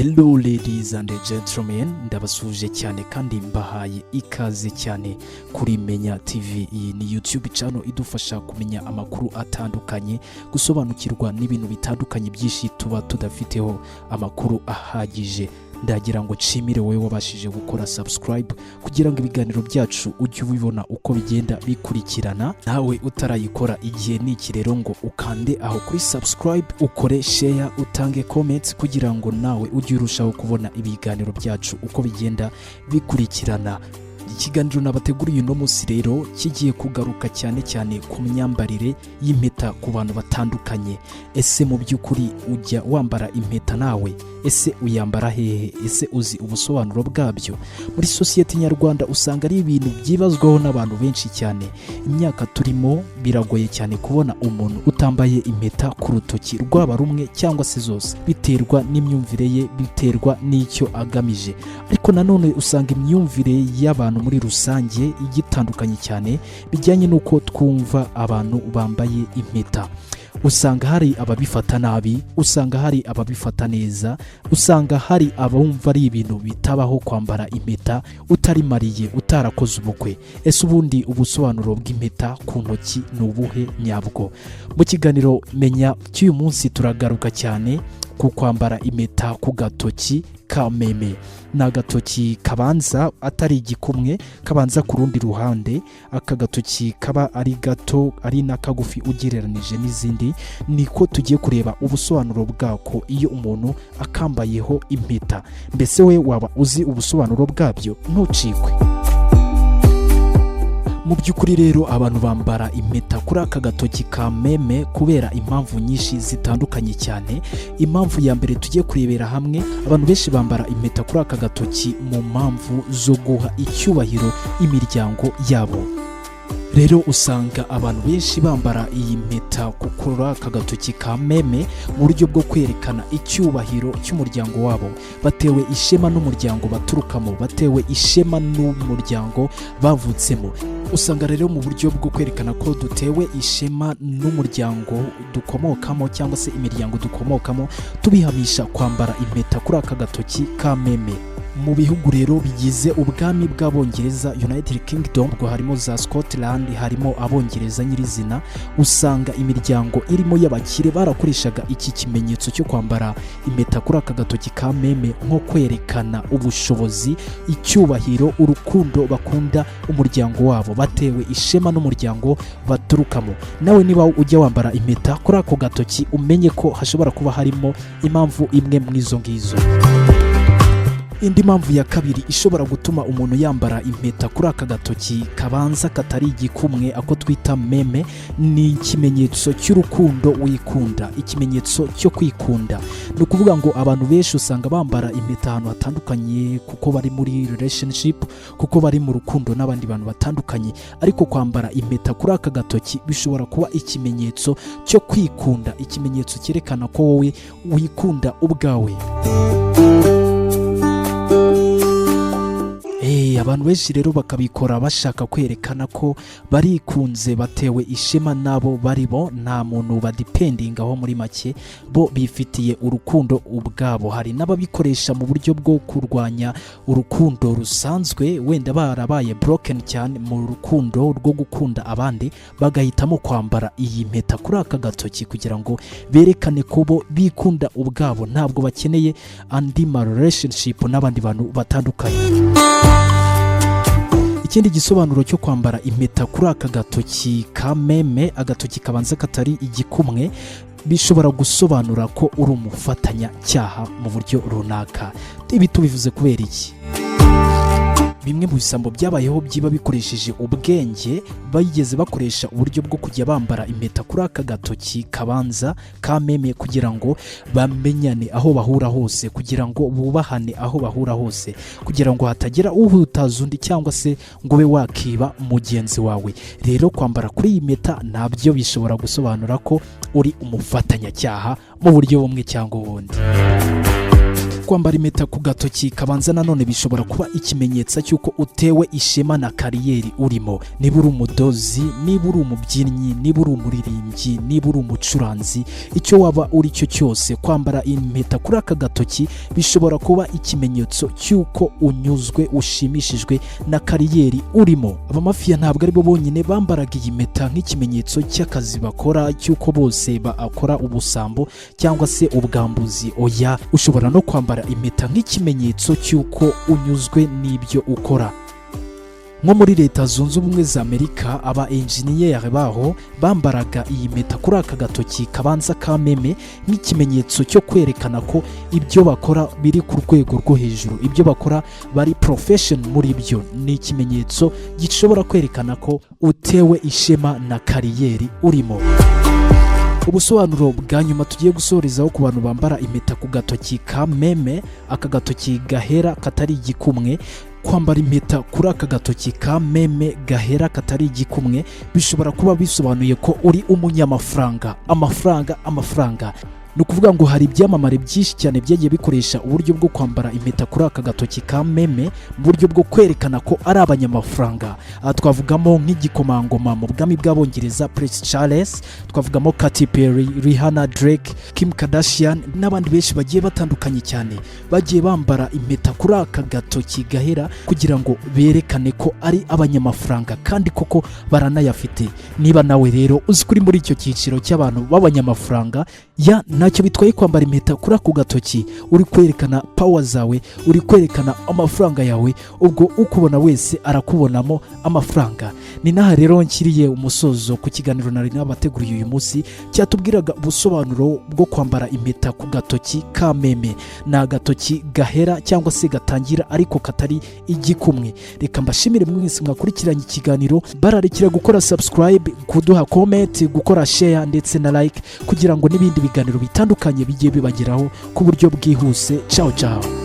Hello ladies and gentlemen, ndabasuhuje cyane kandi mbahaye ikaze cyane kuri Menya TV. Iyi ni YouTube channel idufasha kumenya amakuru atandukanye, gusobanukirwa n'ibintu bitandukanye byinshi tuba tudafiteho amakuru ahagije. Ndagira ngo nshimire wowe wabashije gukora subscribe kugira ngo ibiganiro byacu ujye ubibona uko bigenda bikurikirana. Nawe utarayikora, igihe ni iki rero ngo ukande aho kuri subscribe, ukore share, utange comments kugira ngo nawe ujye urushaho kubona ibiganiro byacu uko bigenda bikurikirana. Ikiganiro nabateguriye uno munsi rero kigiye kugaruka cyane cyane ku myambarire y'impeta ku bantu batandukanye. Ese mu by'ukuri ujya wambara impeta nawe? Ese uyambara hehe? Ese uzi ubusobanuro bwabyo? Muri sosiyete nyarwanda usanga ari ibintu byibazwaho n'abantu benshi cyane. Imyaka turimo biragoye cyane kubona umuntu utambaye impeta ku rutoki, rwaba rumwe cyangwa se zose. Biterwa n'imyumvire ye, biterwa n'icyo agamije, ariko nanone usanga imyumvire y'abantu muri rusange igitandukanye cyane bijyanye n'uko twumva abantu bambaye impeta. Usanga hari ababifata nabi, usanga hari ababifata neza, usanga hari abumva ari ibintu bitabaho kwambara impeta utari marié, utarakoze ubukwe. Ese ubundi ubusobanuro bw'impeta ku ntoki ni ubuhe nyabwo? Mu kiganiro Menya cy'uyu munsi turagaruka cyane ku kwambara impeta ku gatoki ka meme. Ni agatoki kabanza atari igikumwe, kabanza ku rundi ruhande. Aka gatoki kaba ari gato, ari na kagufi ugereranije n'izindi. Niko tugiye kureba ubusobanuro bwako iyo umuntu akambayeho impeta. Mbese we waba uzi ubusobanuro bwabyo? Ntucikwe. Mu by'ukuri rero abantu bambara impeta kuri aka gatoki ka meme kubera impamvu nyinshi zitandukanye cyane. Impamvu ya mbere tugiye kurebera hamwe, abantu benshi bambara impeta kuri aka gatoki mu mpamvu zo guha icyubahiro imiryango yabo. Rero usanga abantu benshi bambara iyi mpeta kuri aka gatoki ka meme mu buryo bwo kwerekana icyubahiro cy'umuryango wabo. Batewe ishema n'umuryango baturukamo, batewe ishema n'umuryango bavutsemo. Usanga rero mu buryo bwo kwerekana ko dutewe ishema n'umuryango dukomokamo cyangwa se imiryango dukomokamo, tubihamisha kwambara impeta kuri aka gatoki ka meme. Mu bihugu rero bigize ubwami bw'Abongereza, United Kingdom, ubwo harimo za Scotland, harimo Abongereza nyirizina, usanga imiryango irimo y'abakire barakoreshaga iki kimenyetso cyo kwambara impeta kuri aka gatoki ka meme nko kwerekana ubushobozi, icyubahiro, urukundo bakunda umuryango wabo, batewe ishema n'umuryango baturukamo. Nawe niba ujya wambara impeta kuri ako gatoki, umenye ko hashobora kuba harimo impamvu imwe mu izo ngizo. Indi mpamvu ya kabiri ishobora gutuma umuntu yambara impeta kuri aka gatoki kabanza katari igikumwe, ako twita meme, ni ikimenyetso cy'urukundo wikunda, ikimenyetso cyo kwikunda. Ni ukuvuga ngo abantu benshi usanga bambara impeta ahantu hatandukanye kuko bari muri relationship, kuko bari mu rukundo n'abandi bantu batandukanye, ariko kwambara impeta kuri aka gatoki bishobora kuba ikimenyetso cyo kwikunda, ikimenyetso cyerekana ko wowe wikunda ubwawe. Abantu benshi rero bakabikora bashaka kwerekana ko barikunze, batewe ishema n'abo bari bo, nta muntu badependingaho. Muri make bo bifitiye urukundo ubwabo. Hari n'ababikoresha mu buryo bwo kurwanya urukundo rusanzwe, wenda barabaye broken cyane mu rukundo rwo gukunda abandi, bagahitamo kwambara iyi mpeta kuri aka gatoki kugira ngo berekane ko bo bikunda ubwabo, ntabwo bakeneye andi ma relationship n'abandi bantu batandukanye. Ikindi gisobanuro cyo kwambara impeta kuri aka gatoki ka meme, agatoki kabanza katari igikumwe, bishobora gusobanura ko uri umufatanyacyaha mu buryo runaka. Ibi tubivuze kubera iki? Bimwe mu bisambo byabayeho byiba bikoresheje ubwenge, bageze bakoresha uburyo bwo kujya bambara impeta kuri aka gatoki kabanza ka meme kugira ngo bamenyane aho bahura hose, kugira ngo bubahane aho bahura hose, kugira ngo hatagira uhutaza undi cyangwa se ngo ube wakiba mugenzi wawe. Rero kwambara kuri iyi mpeta nabyo bishobora gusobanura ko uri umufatanyacyaha mu buryo bumwe cyangwa ubundi. Kwambara impeta ku gatoki kabanza nanone bishobora kuba ikimenyetso cy'uko utewe ishema na career urimo. Niba uri umudozi, niba uri umubyinnyi, niba uri umuririmbyi, niba uri umucuranzi, icyo waba uri cyo cyose, kwambara impeta kuri aka gatoki bishobora kuba ikimenyetso cy'uko unyuzwe, ushimishijwe na career urimo. Abamafiya ntabwo ari bo bonyine bambaraga iyi mpeta nk'ikimenyetso cy'akazi bakora, cy'uko bose bakora ubusambo cyangwa se ubwambuzi. Oya, ushobora no kwambara impeta nk'ikimenyetso cy'uko unyuzwe n'ibyo ukora. Nko muri Leta Zunze Ubumwe za Amerika, aba enjeniyeri baho bambaraga iyi mpeta kuri aka gatoki kabanza ka meme nk'ikimenyetso cyo kwerekana ko ibyo bakora biri ku rwego rwo hejuru, ibyo bakora bari profession muri byo. Ni ikimenyetso gishobora kwerekana ko utewe ishema na career urimo. Ubusobanuro bwa nyuma tugiye gusorezaho ku bantu bambara impeta ku gatoki ka meme, aka gatoki gahera katari igikumwe: kwambara impeta kuri aka gatoki ka meme gahera katari igikumwe bishobora kuba bisobanuye ko uri umunyamafaranga. Amafaranga, amafaranga. Ni ukuvuga ngo hari ibyamamare byinshi cyane byagiye bikoresha uburyo bwo kwambara impeta kuri aka gatoki ka meme mu buryo bwo kwerekana ko ari abanyamafaranga. Aha twavugamo nk'igikomangoma mu bwami bw'Abongereza, Prince Charles, twavugamo Katy Perry, Rihanna, Drake, Kim Kardashian n'abandi benshi bagiye batandukanye cyane bagiye bambara impeta kuri aka gatoki gahera kugira ngo berekane ko ari abanyamafaranga, kandi koko baranayafite. Niba nawe rero uzi kuri muri icyo cyiciro cy'abantu b'abanyamafaranga, ya ntacyo bitwaye kwambara impeta kuri ako gatoki. Uri kwerekana power zawe, uri kwerekana amafaranga yawe, ubwo ukubona wese arakubonamo amafaranga. Ni n'aha rero nshyiriye umusozo ku kiganiro nari nabateguriye uyu munsi cyatubwiraga ubusobanuro bwo kwambara impeta ku gatoki ka meme. Ni agatoki gahera cyangwa se gatangira ariko katari igikumwe. Reka mbashimire mwese mwakurikiranye ikiganiro, bararikira gukora subscribe, kuduha comment, gukora share ndetse na like kugira ngo n'ibindi biganiro bitandukanye bijye bibageraho ku buryo bwihuse. Ciao ciao.